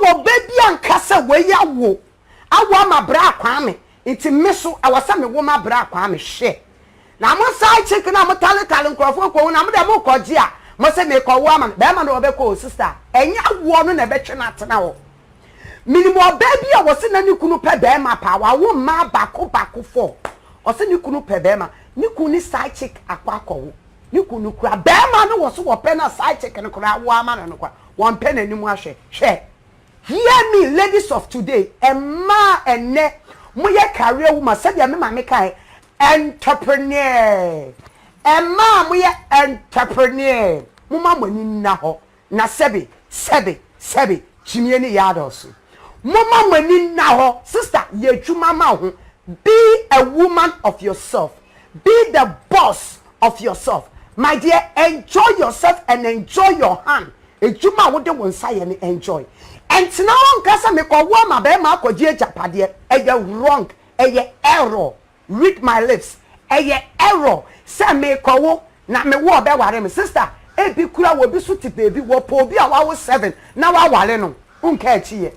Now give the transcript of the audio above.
wɔ ba bi anka sɛ wei awo awo ama bra Kwame, nti me so ɛwɔ sɛ mewo ma bra Kwame. Hwɛ na mo side chick na mo taletale nkurɔfoɔ kɔ ho na mo deɛ mo kɔgye a, mo sɛ mekɔwo ama no bɛrima no wɔbɛkɔ o. Sister, ɛnyɛ awoɔ no na ɛbɛtwe no atena hɔ. Minimu ɔbaa bi a wɔsi na ne kunu pɛ bɛrima paa, wawo mmaa baako baako fɔ. Ɔsi ne kunu pɛ bɛrima, ne kunu ne side chick akɔ akɔwo. Ne kunu kura bɛrima no wɔ so wɔpɛ na side chick no kora awo ama no kora wɔn pɛ n'anim ahwɛ. Hwɛ, hear me, ladies of today, mmaa ɛnɛ moyɛ career woman, sɛdeɛ me maame kae, entrepreneur. Mmaa moyɛ entrepreneur, moma mo ani nna hɔ na sɛbi sɛbi sɛbi kyimie ne yɛ adɔso. Moma mo ani nna hɔ. Sister, yɛ adwuma ma ho. Be a woman of yourself, be the boss of yourself. My dear, enjoy yourself and enjoy your hand. Edwuma a wode wo nsa yɛ no, enjoy. Ɛntena hɔ nkasa mekɔwo ama bɛrima akɔgye agyapadeɛ. Ɛyɛ wrong, ɛyɛ error. Read my lips, ɛyɛ error sɛ mekɔwo na mewo ɔbɛware me. Sister, ebi kura wɔ bi so te beebi wɔpɔ obi a wawo seven na waware no nka akyi yɛ.